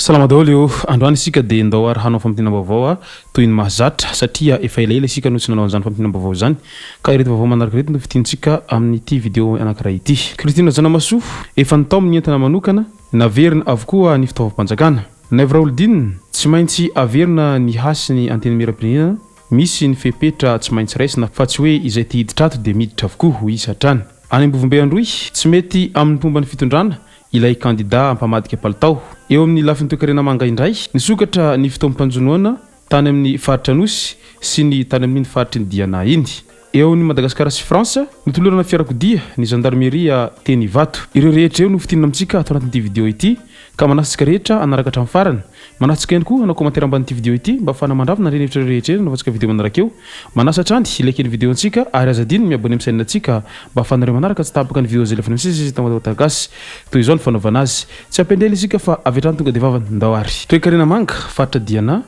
Salama daholo ô! Androany isika dia ndao ary hanao fampintinam-baovao a, toy ny mahazatra, satria efa elaela isika no tsy nanao an'izany fampintinam-baovao izany, ka ireto vaovao manaraka ireto no fintinitsika amin'ity video anankiray ity. Christine Rajanamasoa, efa nitaomy ny entana manokana, naverina avokoa ny fitaovam-panjakana. Naivo Raholdina, tsy maintsy averina ny hasin'ny Antenimierampirenena, misy ny fepetra tsy maintsy raisina fa tsy hoe izay te hiditra ato dia miditra avokoa, hoy izy hatrany. Any Ambovombe Androy, tsy mety amin'ny mpomba ny fitondrana ilay kandidà mpamadika palitao. Eo amin'ny lafiny toekarena manga indray, nisokatra ny fotoam-panjonoana tany amin'ny faritra Anosy sy ny tany amin'iny faritry ny Diana iny. Eo amin'i Madagasikara sy France, notolorana fiarakodia ny zandarmeria teny Ivato. Ireo rehetra ireo no fintinina amintsika ato anatin'ity video ity ka manasa antsika rehetra hanaraka hatramin'ny farany. Manasa antsika ihany koa hanao commentaire ambanin'ity video ity mba ahafahana mandravona ireny hevitra ireo rehetra ireny hanaovantsika video manaraka eo. Manasa hatrany hi-like ny video antsika ary aza adino ny mi-abonner amin'ny chaîne antsika mba ahafahanareo manaraka tsy tapaka ny video izay alefanay misesy eto Madagasy. Toy izao ny fanaovana azy. Tsy ampiandraina isika fa avy hatrany tonga dia vavany. Ndao ary. Toekarena manga, faritra Diana,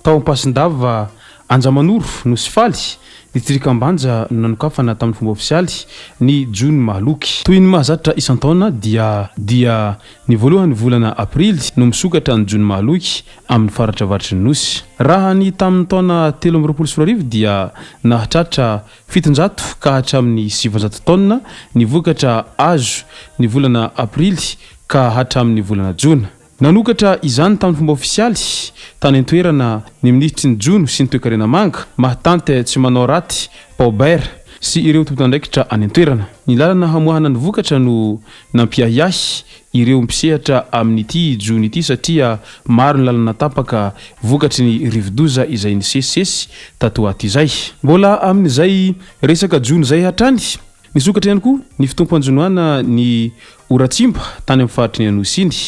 tao Ampasindava, Anjamanoro, Nosy Faly, distrika Ambanja no nanokafana tamin'ny fomba ofisialy ny jono mahaloky. Toy ny mahazatra isan-taona dia dia ny voalohan'ny volana aprily no misokatra ny jono mahaloky amin'ny faritra avaratry ny Nosy. Raha ny tamin'ny taona 2023 dia nahatratra 700 ka hatramin'ny 900 taonina ny vokatra azo ny volana aprily ka hatramin'ny volana jona. Nanokatra izany tamin'ny fomba ofisialy tany an-toerana ny minisitry ny Jono sy ny Toekarena Manga, Mahatante Tsimanaoraty Paubert sy ireo tompon'andraikitra any an-toerana. Ny lalana hamoahana ny vokatra no nampiahiahy ireo mpisehatra amin'ity jono ity satria maro ny lalana tapaka vokatry ny rivodoza izay nisesisesy tato ho ato izay. Mbola amin'izay resaka jono izay hatrany, nisokatra ihany koa ny fotoam-panjonoana ny oratsimba tany amin'ny faritry ny Anosy iny.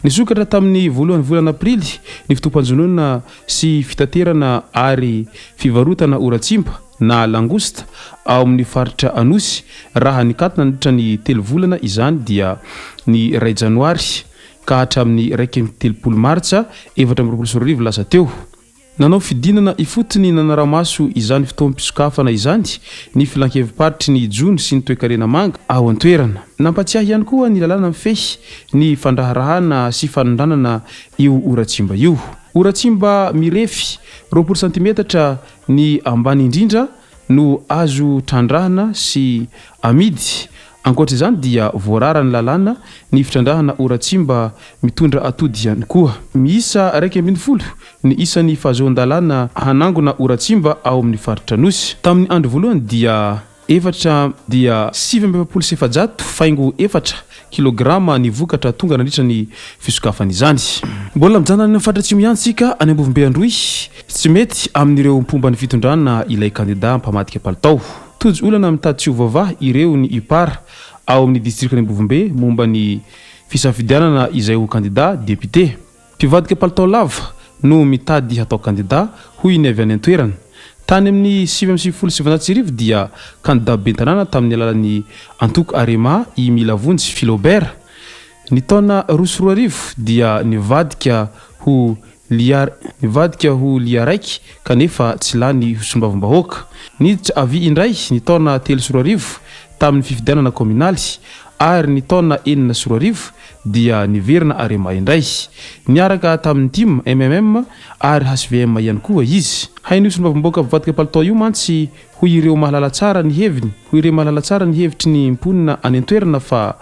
Nisokatra tamin'ny voalohan'ny volana aprily ny fotoam-panjonoana sy fitaterana ary fivarotana oratsimba na langouste ao amin'ny faritra Anosy raha nikatona nandritra ny telo volana izany dia ny iray janoary ka hatramin'ny 31 martsa 2024 lasa teo. Nanao fidinana ifotony nanara-maso izany fotoam-pisokafana izany ny filankevi-paritry ny jono sy ny toekarena manga ao an-toerana. Nampatsiahy ihany koa ny lalàna mifehy ny fandraharahana sy fanondranana io oratsimba io. Oratsimba mirefy 20 santimetatra Ny ambany indrindra no azo trandrahana sy amidy. Ankoatra izany dia voararan'ny lalàna ny fitrandrahana oratsimba mitondra atody ihany koa. Miisa 11 ny isan'ny fahazoan-dalàna hanangona oratsimba ao amin'ny faritra Anosy. Tamin'ny andro voalohany dia. Efatra dia 449 faingo efatra kilograma ny vokatra tonga nandritra ny fisokafana izany. Mbola mijanona any amin'ny faritra Atsimo ihany isika, any Ambovombe Androy. Tsy mety amin'ireo mpomba ny fitondrana ilay kandida mpamadika palitao. Tojo olana mitady tsy ho voavaha ireo ny Upar ao amin'ny distrikan'i Ambovombe momba ny fisafidianana izay ho kandida depiote. Mpivadika palitao lava no mitady hatao kandida, hoy ny avy any an-toerana. Tany amin'ny 1999 dia kandida ben'ny tanàna tamin'ny alalan'ny antoko Arema i Milavonjy Philobert. Ny taona 2002 dia nivadika ho nivadika ho Liaraiky kanefa tsy lany ho solombavambahoaka. Niditra avy indray ny taona 2003 tamin'ny fifidianana kaominaly ary ny taona 2006 dia niverina Arema indray. Niaraka tamin'ny tim, mmm ary hvm ihany koa izy. Hain'io solombavambahoaka mpivadika palitao io mantsy hoy ireo mahalala tsara ny heviny, hoy ireo mahalala tsara ny hevitry ny mponina any an-toerana fa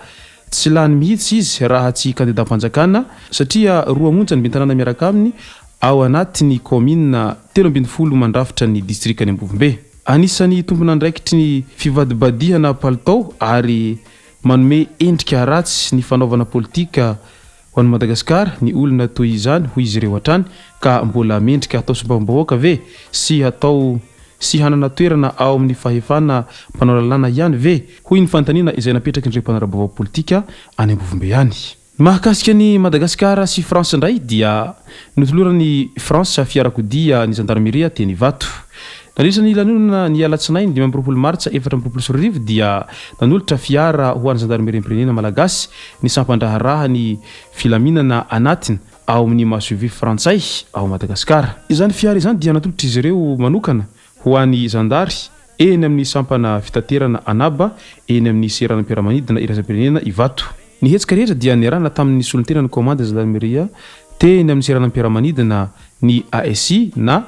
tsy lany mihitsy izy raha tsy kandidam-panjakana satria roa monja ny ben'ny tanàna miaraka aminy ao anatin'ny kaominina 13 mandrafitra ny distrikan'i Ambovombe. Anisan'ny tompon'andraikitry ny fivadibadihana palitao ary Manome endrika ratsy ny fanaovana politika ho an'i Madagasikara ny olona toy izany hoy izy ireo hatrany ka mbola mendrika hatao solombavambahoaka ve sy hatao sy hanana toerana ao amin'ny fahefana mpanao lalàna ihany ve hoy ny fanontaniana izay napetrakin'ireo mpanara-baovao politika any Ambovombe any. Mahakasika an'i Madagasikara sy France indray dia notoloran'i France fiarakodia ny zandarmeria teny Ivato. Nandritra ny lanonana ny alatsinainy 25 martsa 2024 dia nanolotra fiara ho an'ny zandarimeriam-pirenena malagasy ny sampan-draharaha ny filaminana anatiny ao amin'ny masoivoho frantsay ao Madagasikara. Izany fiara izany dia natolotr'izy ireo manokana ho an'ny zandary eny amin'ny sampana fitaterana Anaba eny amin'ny seranam-piaramanidina iraisam-pirenena Ivato. Ny hetsika rehetra dia niarahana tamin'ny solontenan'ny kaomandy zandarmeria teny amin'ny seranam-piaramanidina ny ASI na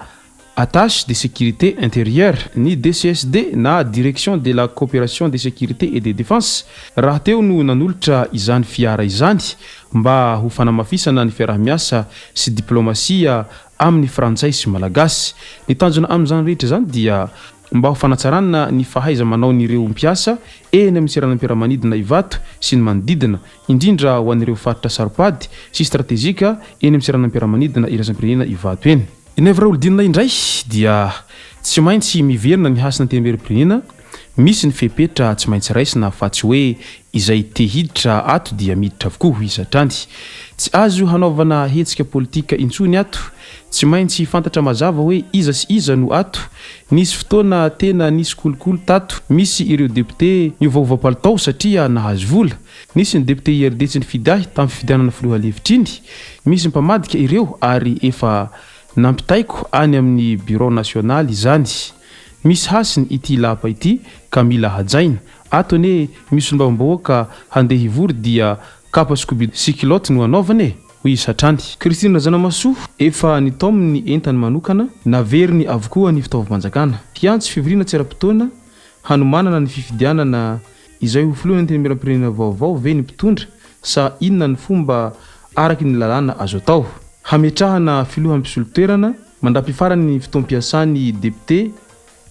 Attache de sécurité intérieure, ny DCSD na Direction de la coopération de sécurité et de défense rahateo no nanolotra izany fiara izany mba ho fanamafisana ny fiaraha-miasa sy diplaomasia amin'ny Frantsay sy Malagasy. Ny tanjona amin'izany rehetra izany dia mba ho fanatsarana ny fahaiza-manaon'ireo mpiasa eny amin'ny seranam-piaramanidina Ivato sy ny manodidina, indrindra ho an'ireo faritra saro-pady sy stratejika eny amin'ny seranam-piaramanidina iraisam-pirenena Ivato eny. I Naivo Raholdina indray dia tsy maintsy miverina ny hasina Antenimierampirenena, misy ny fepetra tsy maintsy raisina fa tsy hoe izay te hiditra ato dia miditra avokoa, hoy izy hatrany. Tsy azo hanaovana hetsika politika intsony ato, tsy maintsy fantatra mazava hoe iza sy iza no ato, nisy fotoana tena nisy kolikoly tato, misy ireo député niovaova palitao satria nahazo vola, nisy ny député IRD tsy nifidy ahy tamin'ny fifidianana filoha lefitra iny, misy mpamadika ireo ary efa nampitaiko any amin'ny birao nasionaly izany. Misy hasiny ity lapa ity ka mila hajaina. Ato anie misy solombavambahoaka handeha hivory dia kapa sy kobido sy kilaoty no anaovana e! hoy izy hatrany. Christine Razanamahasoa, efa nitaominy ny entany manokana, naveriny avokoa ny fitaovam-panjakana. Hiantso fivoriana tsy ara-potoana hanomanana ny fifidianana izay ho filohan'ny Antenimierampirenena vaovao ve ny mpitondra sa inona ny fomba araky ny lalàna azo atao? Hametrahana filoha mpisolo toerana mandra-pifaran'ny fotoam-piasan'ny depiote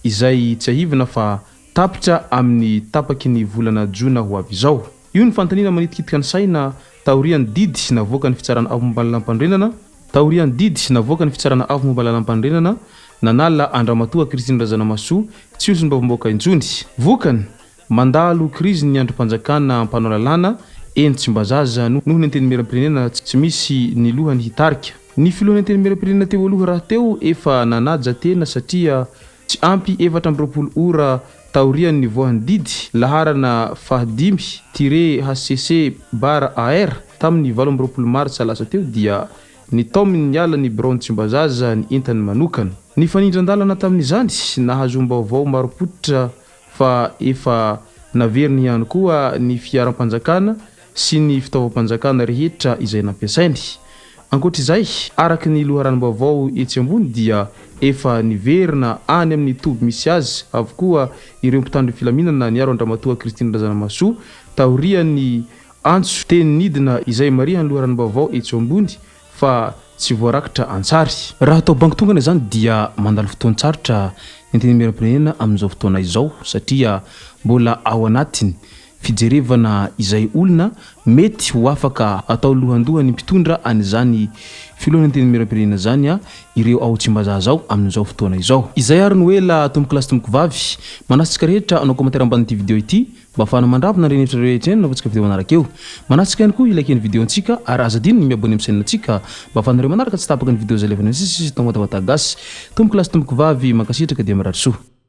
izay tsiahivina fa tapitra amin'ny tapaky ny volana jona ho avy izao. Io ny fanontaniana manitikitika ny saina taorian'ny didy navoakan'ny Fitsarana Avo Momba ny Lalàmpanorenana taorian'ny didy navoakan'ny Fitsarana Avo Momba ny Lalàmpanorenana nanala an-dRamatoa Christine Razanamahasoa tsy ho solombavambahoaka intsony. Vokany, mandalo krizy ny andrim-panjakana mpanao lalàna eny Tsimbazaza noho ny Antenimierampirenena tsy misy ny lohany hitarika. Ny filohan'ny Antenimierampirenena teo aloha rahateo efa nanaja tena satria tsy ampy 24 ora taorian'ny nivoahan'ny didy laharana fahadimy tiret hcc barre AR tamin'ny 28 martsa lasa teo dia nitaominy niala ny biraon'i Tsimbazaza ny entany manokana. Nifanindran-dalana tamin'izany, nahazoam-baovao marim-pototra fa efa naveriny ihany koa ny fiaram-panjakana sy ny fitaovam-panjakana rehetra izay nampiasainy. Ankoatra izay, araka ny loharanom-baovao etsy ambony dia efa niverina any amin'ny toby misy azy avokoa ireo mpitandro filaminana niaro an-dRamatoa Christine Razanamahasoa taorian'ny antso teny nidina izay marihan'ny loharanom-baovao etsy ambony fa tsy voarakitra an-tsary. Raha atao banky tongana izany dia mandalo fotoan-tsarotra ny Antenimierampirenena amin'izao fotoana izao satria mbola ao anatin'ny fijerevana izay olona mety ho afaka atao lohandohan'ny mpitondra an'izany filohan'ny Antenimierampirenena izany ireo ao Tsimbazaza ao amin'izao fotoana izao. Izay ary no ela tompokolahy sy tompokovavy. Manasa antsika rehetra hanao commentaire ambanin'ity video ity Mba afahana mandravona ireny hevitra rehetra ireny anaovantsika video manaraka eo. Manasika ihany koa hi-liker ny video antsika ary aza adino ny mi-abonner amin'ny chaîne antsika mba afahanareo manaraka tsy tapaka ny video izay alefanay sisa sisa eto Madagasy. Tompoko lahy sy tompoko vavy mankasitraka dia mirary soa.